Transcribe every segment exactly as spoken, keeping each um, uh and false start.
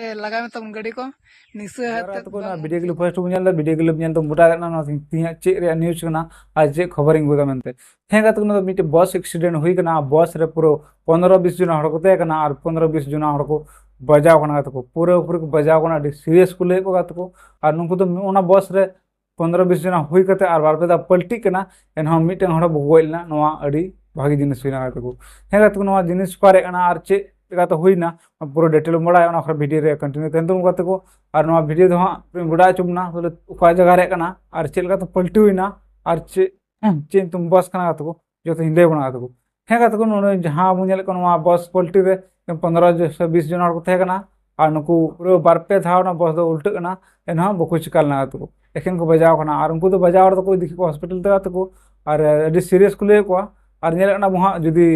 ᱞᱟᱜᱟᱣ ᱢᱮ ᱛᱟᱵᱚᱱ ᱜᱟᱹᱰᱤ ᱠᱚ, ᱱᱤᱥᱟᱹ ᱡᱟᱦᱟᱸ ᱟᱛᱮ ᱛᱟᱠᱚ ᱵᱟᱝ ᱱᱚᱣᱟ ᱵᱷᱤᱰᱤᱭᱳ ᱠᱞᱤᱯ ᱯᱷᱟᱥᱴ ᱵᱚᱱ ᱧᱮᱞ ᱮᱫᱟ, ᱵᱷᱤᱰᱤᱭᱳ ᱠᱞᱤᱯ ᱧᱮᱞ ᱛᱮ ᱜᱚᱴᱟ ᱜᱮ ᱱᱚᱣᱟ ᱛᱮᱦᱮᱧᱟᱜ ᱪᱮᱫ ᱨᱮᱭᱟᱜ ᱱᱤᱭᱩᱡᱽ ᱠᱟᱱᱟ ᱟᱨ ᱪᱮᱫ ᱠᱷᱚᱵᱚᱨᱤᱧ ᱟᱹᱜᱩᱭᱮᱫᱟ ᱢᱮᱱᱛᱮ᱾ ᱦᱮᱸ ᱜᱟᱛᱮ ᱠᱚ, ᱱᱚᱣᱟ ᱫᱚ ᱢᱤᱫᱴᱮᱱ ᱵᱚᱥ ᱮᱠᱥᱤᱰᱮᱱᱴ ᱦᱩᱭ ᱠᱟᱱᱟ᱾ ᱵᱚᱥ ᱨᱮ ᱯᱩᱨᱟᱹ ᱯᱚᱱᱨᱚ ᱵᱤᱥ ᱡᱚᱱᱟ ᱦᱚᱲ ᱠᱚ ᱛᱟᱦᱮᱸ ᱠᱟᱱᱟ ᱟᱨ ᱯᱚᱱᱨᱚ ᱵᱤᱥ ᱡᱚᱱᱟ ᱦᱚᱲ ᱠᱚ ᱵᱟᱡᱟᱣ ᱠᱟᱱᱟ ᱜᱟᱛᱮ ᱠᱚ, ᱯᱩᱨᱟᱹ ᱯᱩᱨᱤ ᱠᱚ ᱵᱟᱡᱟᱣ ᱠᱟᱱᱟ᱾ ᱟᱹᱰᱤ ᱥᱤᱨᱤᱭᱟᱥ ᱠᱚ ᱞᱟᱹᱭᱮᱫ ᱠᱚ ᱜᱟᱛᱮ ᱠᱚ᱾ ᱟᱨ ᱱᱩᱠᱩ ᱫᱚ ᱚᱱᱟ ᱵᱚᱥ ᱨᱮ ᱯᱚᱱᱨᱚ ᱵᱤᱥ ᱡᱚᱱᱟ ᱦᱩᱭ ᱠᱟᱛᱮ ᱟᱨ ᱵᱟᱨ ᱯᱮ ᱫᱷᱟᱣ ᱯᱟᱞᱴᱤᱜ ᱠᱟᱱᱟ, ᱮᱱᱦᱚᱸ ᱢᱤᱫᱴᱮᱱ ᱦᱚᱲ ᱵᱟᱠᱚ ᱜᱚᱡ ᱞᱮᱱᱟ᱾ ᱱᱚᱣᱟ ᱟᱹᱰᱤ ᱵᱷᱟᱜᱤ ᱡᱤᱱᱤᱥ ᱦᱩᱭᱱᱟ ᱜᱟᱛᱮ ᱠᱚ᱾ ᱦᱮᱸ ᱜᱟᱛᱮ ᱠᱚ, ᱱᱚᱣᱟ ᱡᱤᱱᱤᱥ ᱚᱠᱟᱨᱮ ᱠᱟᱱᱟ ᱟᱨ ᱪᱮᱫ ᱞᱮᱠᱟᱛᱮ ᱦᱩᱭᱱᱟ, ᱯᱩᱨᱟᱹ ᱰᱤᱴᱮᱞ ᱵᱟᱲᱟᱭ, ᱚᱱᱟ ᱠᱚᱨᱮ ᱵᱷᱤᱰᱤᱭᱳ ᱨᱮ ᱠᱚᱱᱴᱤᱱᱤᱭᱩ ᱛᱟᱦᱮᱱ ᱛᱟᱵᱚᱱ ᱜᱟᱛᱮ ᱠᱚ᱾ ᱟᱨ ᱱᱚᱣᱟ ᱵᱷᱤᱰᱤᱭᱳ ᱫᱚ ᱦᱟᱸᱜ ᱵᱟᱲᱟᱭ ᱦᱚᱪᱚ ᱵᱚᱱᱟ ᱵᱚᱞᱮ ᱚᱠᱟ ᱡᱟᱭᱜᱟ ᱨᱮᱭᱟᱜ ᱠᱟᱱᱟ ᱟᱨ ᱪᱮᱫ ᱞᱮᱠᱟᱛᱮ ᱯᱟᱞᱴᱤ ᱦᱩᱭᱱᱟ ᱟᱨ ᱪᱮᱫ ᱪᱮᱫ ᱧᱩᱛᱩᱢ ᱵᱟᱥ ᱠᱟᱱᱟ ᱜᱟᱛᱮ ᱠᱚ, ᱡᱚᱛᱚᱧ ᱞᱟᱹᱭ ᱵᱚᱱᱟ ᱜᱟᱛᱮ ᱠᱚ᱾ ᱦᱮᱸ ᱜᱟᱛᱮ ᱠᱚ, ᱱᱚᱰᱮ ᱡᱟᱦᱟᱸ ᱵᱚᱱ ᱧᱮᱞᱮᱫ ᱠᱟᱱᱟ, ᱱᱚᱣᱟ ᱵᱟᱥ ᱯᱟᱞᱴᱤ ᱨᱮ ᱯᱚᱱᱨᱚ ᱥᱮ ᱵᱤᱥ ᱡᱚᱱ ᱦᱚᱲ ᱠᱚ ᱛᱟᱦᱮᱸ ᱠᱟᱱᱟ ᱟᱨ ᱱᱩᱠᱩ ᱯᱩᱨᱟᱹ ᱵᱟᱨ ᱯᱮ ᱫᱷᱟᱣ ᱚᱱᱟ ᱵᱟᱥ ᱫᱚ ᱩᱞᱴᱟᱹᱜ ᱠᱟᱱᱟ, ᱮᱱᱦᱚᱸ ᱵᱟᱠᱚ ᱪᱤᱠᱟ ᱞᱮᱱᱟ ᱜᱟᱛᱮ ᱠᱚ, ᱮᱠᱷᱮᱱ ᱠᱚ ᱵᱟᱡᱟᱣ ᱠᱟᱱᱟ᱾ ᱟᱨ ᱩᱱᱠᱩ ᱫᱚ ᱵᱟᱡᱟᱣ ᱦᱚᱲ ᱫᱚᱠᱚ ᱤᱫᱤ ᱠᱮᱫ ᱠᱚᱣᱟ ᱦᱚᱥᱯᱤᱴᱟᱞ ᱛᱮ ᱜᱟᱛᱮ ᱠᱚ, ᱟᱨ ᱟᱹᱰᱤ ᱥᱤᱨᱤᱭᱟᱥ ᱠᱚ ᱞᱟᱹᱭᱮᱫ ᱠᱚᱣᱟ᱾ ᱟᱨ ᱧᱮᱞᱮᱫ ᱠᱟᱱᱟ ᱵᱚᱱ ᱦᱟᱸᱜ ᱡᱩᱫᱤ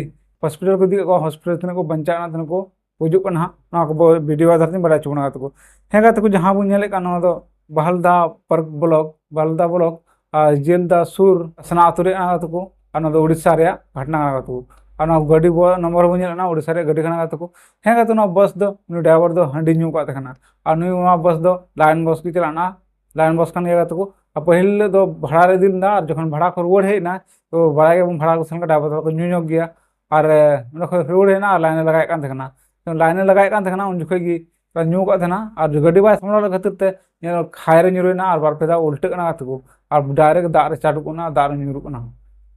ᱦᱚᱥᱯᱤᱴᱟᱞ ᱠᱚ ᱤᱫᱤ ᱠᱮᱫ ᱠᱚᱣᱟ, ᱦᱚᱥᱯᱤᱴᱟᱞ ᱛᱤᱱᱟᱹᱜ ᱠᱚ ᱵᱟᱧᱪᱟᱜ ᱠᱟᱱᱟ, ᱛᱤᱱᱟᱹᱜ ᱠᱚ ᱜᱩᱡᱩᱜ ᱠᱟᱱᱟ ᱦᱟᱸᱜ, ᱱᱚᱣᱟ ᱠᱚ ᱵᱷᱤᱰᱤᱭᱳ ᱟᱫᱷᱟᱨ ᱛᱮᱧ ᱵᱟᱲᱟᱭ ᱦᱚᱪᱚ ᱵᱚᱱᱟ ᱜᱟᱛᱮ ᱠᱚ᱾ ᱦᱮᱸ ᱜᱟᱛᱮ ᱠᱚ, ᱡᱟᱦᱟᱸ ᱵᱚᱱ ᱧᱮᱞᱮᱫ ᱠᱟᱱ, ᱱᱚᱣᱟ ᱫᱚ ᱵᱟᱦᱟᱞᱫᱟ ᱯᱟᱨᱠ ᱵᱞᱚᱠ, ᱵᱟᱦᱟᱞᱫᱟ ᱵᱞᱚᱠ ᱟᱨ ᱡᱮᱞᱫᱟ ᱥᱩᱨ ᱥᱟᱱᱟ ᱟᱹᱛᱩ ᱨᱮ ᱠᱟᱱᱟ ᱜᱟᱛᱮ ᱠᱚ᱾ ᱟᱨ ᱱᱚᱣᱟ ᱫᱚ ᱩᱲᱤᱥᱥᱟ ᱨᱮᱭᱟᱜ ᱜᱷᱚᱴᱚᱱᱟ ᱠᱟᱱᱟ ᱜᱟᱛᱮ ᱠᱚ᱾ ᱟᱨ ᱱᱚᱣᱟ ᱜᱟᱹᱰᱤ ᱵᱚ-, ᱱᱚᱢᱵᱚᱨ ᱵᱚᱱ ᱧᱮᱞᱮᱫ ᱠᱟᱱᱟ, ᱩᱲᱤᱥᱥᱟ ᱨᱮᱭᱟᱜ ᱜᱟᱹᱰᱤ ᱠᱟᱱᱟ ᱜᱟᱛᱮ ᱠᱚ᱾ ᱦᱮᱸ ᱜᱟᱛᱮ, ᱱᱚᱣᱟ ᱵᱟᱥ ᱫᱚ ᱩᱱᱤ ᱰᱨᱟᱭᱵᱷᱟᱨ ᱫᱚ ᱦᱟᱺᱰᱤ ᱧᱩ ᱠᱟᱜ ᱛᱟᱦᱮᱸ ᱠᱟᱱᱟ᱾ ᱟᱨ ᱱᱩᱭ ᱱᱚᱣᱟ ᱵᱟᱥ ᱫᱚ ᱞᱟᱭᱤᱱ ᱵᱟᱥ ᱠᱚ ᱪᱟᱞᱟᱜ ᱠᱟᱱᱟ, ᱞᱟᱭᱤᱱ ᱵᱟᱥ ᱠᱟᱱ ᱜᱮᱭᱟ ᱜᱟᱛᱮ ᱠᱚ᱾ ᱟᱨ ᱯᱟᱹᱦᱤᱞ ᱦᱤᱞᱳᱜ ᱫᱚ ᱵᱷᱟᱲᱟ ᱨᱮ ᱤᱫᱤ ᱞᱮᱫᱟ, ᱟᱨ ᱡᱚᱠᱷᱚᱱ ᱵᱷᱟᱲᱟ ᱠᱚ ᱨᱩᱣᱟᱹᱲ ᱦᱮᱡ ᱮᱱᱟ, ᱛᱚ ᱵᱟᱲᱟᱭ ᱜᱮᱭᱟᱵᱚᱱ ᱵᱷᱟᱲᱟ ᱠᱚ ᱥᱮᱱ ᱠᱟᱛᱮ ᱰᱨᱟᱭᱵᱷᱟᱨ ᱫᱚ ᱠᱚ ᱧᱩ ᱧᱚᱜ ᱜᱮᱭᱟ᱾ ᱟᱨ, ᱮ, ᱚᱸᱰᱮ ᱠᱷᱚᱱ ᱨᱩᱣᱟᱹᱲ ᱦᱮᱡ ᱮᱱᱟ ᱟᱨ ᱞᱟᱭᱤᱱ ᱮ ᱞᱟᱜᱟᱭᱮᱫ ᱠᱟᱱ ᱛᱟᱦᱮᱸ ᱠᱟᱱᱟ᱾ ᱞᱟᱭᱤᱱ ᱮ ᱞᱟᱜᱟᱭᱮᱫ ᱠᱟᱱ ᱛᱟᱦᱮᱸ ᱠᱟᱱᱟ, ᱩᱱ ᱡᱚᱠᱷᱚᱱ ᱜᱮ ᱧᱩ ᱠᱟᱜ ᱛᱟᱦᱮᱱᱟ᱾ ᱟᱨ ᱜᱟᱹᱰᱤ ᱵᱟᱭ ᱥᱟᱢᱵᱲᱟᱣ ᱞᱮᱫ ᱠᱷᱟᱹᱛᱤᱨ ᱛᱮ ᱧᱮᱞ ᱠᱷᱟᱭ ᱨᱮ ᱧᱩᱨᱩᱭᱮᱱᱟ ᱟᱨ ᱵᱟᱨ ᱯᱮ ᱫᱷᱟᱣ ᱩᱞᱴᱟᱹᱜ ᱠᱟᱱᱟ ᱜᱟᱛᱮ ᱠᱚ᱾ ᱟᱨ ᱰᱟᱭᱨᱮᱠᱴ ᱫᱟᱜ ᱨᱮ ᱪᱟᱰᱚᱜ ᱠᱟᱱᱟ, ᱫᱟᱜ ᱨᱮ ᱧᱩᱨᱩᱜ ᱠᱟᱱᱟ᱾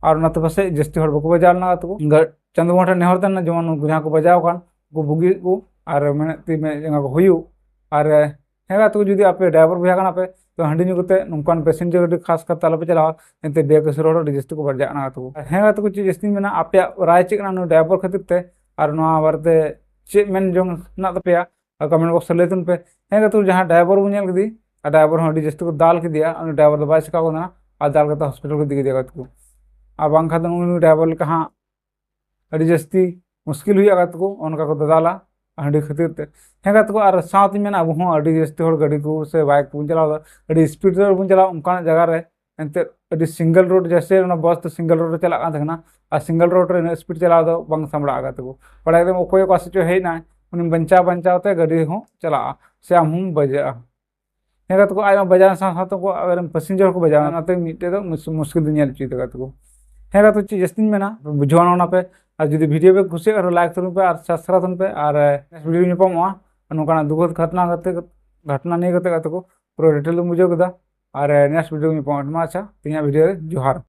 ᱟᱨ ᱚᱱᱟᱛᱮ ᱯᱟᱥᱮᱡ ᱡᱟᱹᱥᱛᱤ ᱦᱚᱲ ᱵᱟᱠᱚ ᱵᱟᱡᱟᱣ ᱞᱮᱱᱟ ᱜᱟᱛᱮ ᱠᱚ᱾ ᱜᱟ-, ᱪᱟᱸᱫᱳ ᱵᱚᱸᱜᱟ ᱴᱷᱮᱱ ᱱᱮᱦᱚᱨ ᱛᱟᱦᱮᱱᱟ ᱡᱮᱢᱚᱱ ᱩᱱᱠᱩ ᱡᱟᱦᱟᱸ ᱠᱚ ᱵᱟᱡᱟᱣ ᱟᱠᱟᱱ, ᱩᱱᱠᱩ ᱵᱩᱜᱤ ᱠᱚ ᱟᱨ ᱢᱮᱫ ᱛᱤ ᱢᱮᱫ ᱡᱟᱸᱜᱟ ᱠᱚ ᱦᱩᱭᱩᱜ᱾ ᱟᱨ ᱦᱮᱸ ᱜᱟᱛᱮ ᱠᱚ, ᱡᱩᱫᱤ ᱟᱯᱮ ᱰᱨᱟᱭᱵᱷᱟᱨ ᱵᱚᱭᱦᱟ ᱠᱟᱱᱟ ᱯᱮ, ᱛᱚ ᱦᱟᱺᱰᱤ ᱧᱩ ᱠᱟᱛᱮ ᱱᱚᱝᱠᱟᱱ ᱯᱮᱥᱮᱧᱡᱟᱨ ᱜᱟᱹᱰᱤ ᱠᱷᱟᱥ ᱠᱟᱛᱮ ᱟᱞᱚᱯᱮ ᱪᱟᱞᱟᱣᱟ, ᱮᱱᱛᱮ ᱵᱮᱼᱠᱟᱹᱥᱩᱨ ᱦᱚᱲ ᱟᱹᱰᱤ ᱡᱟᱹᱥᱛᱤ ᱠᱚ ᱵᱟᱡᱟᱜ ᱠᱟᱱᱟ ᱜᱟᱛᱮ ᱠᱚ᱾ ᱟᱨ ᱦᱮᱸ ᱜᱟᱛᱮ ᱠᱚ, ᱪᱮᱫ ᱡᱟᱹᱥᱛᱤᱧ ᱢᱮᱱᱟ, ᱟᱯᱮᱭᱟᱜ ᱨᱟᱭ ᱪᱮᱫ ᱠᱟᱱᱟ ᱱᱩᱭ ᱰᱨᱟᱭᱵᱷᱟᱨ ᱠᱷᱟᱹᱛᱤᱨ ᱛᱮ? ᱟᱨ ᱱᱚᱣᱟ ᱵᱟᱨᱮᱛᱮ ᱪᱮᱫ ᱢᱮᱱ ᱡᱚᱝ ᱦᱮᱱᱟᱜ ᱛᱟᱯᱮᱭᱟ, ᱠᱚᱢᱮᱱᱴ ᱵᱚᱠᱥ ᱨᱮ ᱞᱟᱹᱭ ᱛᱟᱵᱚᱱ ᱯᱮ᱾ ᱦᱮᱸ ᱜᱟᱛᱮ ᱠᱚ, ᱡᱟᱦᱟᱸ ᱰᱨᱟᱭᱵᱷᱟᱨ ᱵᱚᱱ ᱧᱮᱞ ᱠᱮᱫᱮ, ᱟᱨ ᱰᱨᱟᱭᱵᱷᱟᱨ ᱦᱚᱸ ᱟᱹᱰᱤ ᱡᱟᱹᱥᱛᱤ ᱠᱚ ᱫᱟᱞ ᱠᱮᱫᱮᱭᱟ, ᱩᱱᱤ ᱰᱨᱟᱭᱵᱷᱟᱨ ᱫᱚ ᱵᱟᱭ ᱪᱤᱠᱟᱣ ᱠᱟᱱᱟ, ᱟᱨ ᱫᱟᱞ ᱠᱟᱛᱮ ᱦᱚᱥᱯᱤᱴᱟᱞ ᱠᱚ ᱤᱫᱤ ᱠᱮᱫᱮᱭᱟ ᱜᱟᱛᱮ ᱠᱚ᱾ ᱟᱨ ᱵᱟᱝᱠᱷᱟᱱ ᱫᱚ ᱩᱱᱤ ᱰᱨᱟᱭᱵᱷᱟᱨ ᱞᱮᱠᱟ ᱦᱟᱸᱜ ᱟᱹᱰᱤ ᱡᱟᱹᱥᱛᱤ ᱢᱩᱥᱠᱤᱞ ᱦᱩᱭᱩᱜᱼᱟ ᱜᱟᱛᱮ ᱠᱚ, ᱚᱱᱠᱟ ᱠᱚ ᱫᱟᱫᱟᱞᱟ ᱦᱟᱺᱰᱤ ᱠᱷᱟᱹᱛᱤᱨ ᱛᱮ᱾ ᱦᱮᱸ ᱜᱟᱛᱮ ᱠᱚ, ᱟᱨ ᱥᱟᱶᱛᱮᱧ ᱢᱮᱱᱟ, ᱟᱵᱚ ᱦᱚᱸ ᱟᱹᱰᱤ ᱡᱟᱹᱥᱛᱤ ᱦᱚᱲ ᱜᱟᱹᱰᱤ ᱠᱚ ᱥᱮ ᱵᱟᱭᱤᱠ ᱠᱚᱵᱚᱱ ᱪᱟᱞᱟᱣ ᱮᱫᱟ, ᱟᱹᱰᱤ ᱥᱯᱤᱰ ᱨᱮᱵᱚᱱ ᱪᱟᱞᱟᱣᱟ, ᱚᱱᱠᱟᱱᱟᱜ ᱡᱟᱭᱜᱟ ᱨᱮ ᱮᱱᱛᱮᱫ ᱟᱹᱰᱤ ᱥᱤᱝᱜᱮᱞ ᱨᱳᱰ, ᱡᱮᱭᱥᱮ ᱚᱱᱟ ᱵᱟᱥ ᱫᱚ ᱥᱤᱝᱜᱮᱞ ᱨᱳᱰ ᱨᱮ ᱪᱟᱞᱟᱜ ᱠᱟᱱ ᱛᱟᱦᱮᱸ ᱠᱟᱱᱟ, ᱟᱨ ᱥᱤᱝᱜᱮᱞ ᱨᱳᱰ ᱨᱮ ᱩᱱᱟᱹᱜ ᱥᱯᱤᱰ ᱪᱟᱞᱟᱣ ᱫᱚ ᱵᱟᱝ ᱥᱟᱢᱵᱲᱟᱜᱼᱟ ᱜᱟᱛᱮ ᱠᱚ᱾ ᱵᱟᱲᱟᱭ ᱠᱮᱫᱟᱢ ᱚᱠᱚᱭ ᱚᱠᱟ ᱥᱮᱫ ᱪᱚ ᱦᱮᱡ ᱮᱱᱟᱭ, ᱩᱱᱤ ᱵᱟᱧᱪᱟᱣ ᱵᱟᱧᱪᱟᱣ ᱛᱮ ᱜᱟᱹᱰᱤ ᱦᱚᱸ ᱪᱟᱞᱟᱜᱼᱟ ᱥᱮ ᱟᱢ ᱦᱚᱸᱢ ᱵᱟᱡᱟᱜᱼᱟ᱾ ᱦᱮᱸ ᱜᱟᱛᱮ ᱠᱚ, ᱟᱡ ᱢᱟ ᱵᱟᱡᱟᱣ ᱥᱟᱶ ᱥᱟᱶᱛᱮ ᱩᱱᱠᱩ ᱟᱡ ᱨᱮᱱ passenger ᱦᱚᱸᱠᱚ ᱵᱟᱡᱟᱣ ᱮᱱᱟ, ᱚᱱᱟᱛᱮ ᱢᱤᱫᱴᱮᱡ ᱫᱚ ᱢᱩᱥ- ᱢᱩᱥᱠᱤᱞ ᱫᱚ ᱧᱮᱞ ᱦᱚᱪᱚᱭᱮᱫᱟ ᱜᱟᱛᱮ ᱠᱚ᱾ ᱦᱮᱸ ᱜᱟᱛᱮ ᱠᱚ, ᱪᱮᱫ ᱡᱟᱹᱥᱛᱤᱧ ᱢᱮᱱᱟ, ᱵᱩᱡᱷᱟᱹᱣ ᱚᱱᱟ ᱯᱮ᱾ ᱟᱨ ᱡᱩᱫᱤ video ᱯᱮ ᱠᱩᱥᱤᱭᱟᱜ ᱠᱷᱟᱱ like ᱛᱟᱵᱚᱱ ᱯᱮ ᱟᱨ subscribe ᱛᱟᱵᱚᱱ ᱯᱮ᱾ ᱟᱨ next video ᱧᱟᱯᱟᱢᱚᱜᱼᱟ ᱟᱨ ᱱᱚᱝᱠᱟᱱᱟᱜ ᱫᱩᱠᱷ ᱜᱷᱚᱴᱱᱟ ᱠᱟᱛᱮ, ᱜᱷᱚᱴᱱᱟ ᱱᱤᱭᱮ ᱠᱟᱛᱮ ᱜᱟᱛᱮ ᱠᱚ ᱯᱩᱨᱟᱹ detail ᱵᱚᱱ ᱵᱩᱡᱷᱟᱹᱣ ᱠᱮᱫᱟ᱾ ᱟᱨ next video ᱧᱟᱯᱟᱢᱚᱜᱼᱟ᱾ ᱢᱟ ᱟᱪᱪᱷᱟ, ᱛᱮᱦᱮᱧᱟᱜ video ᱨᱮ ᱡᱚᱦᱟᱨ᱾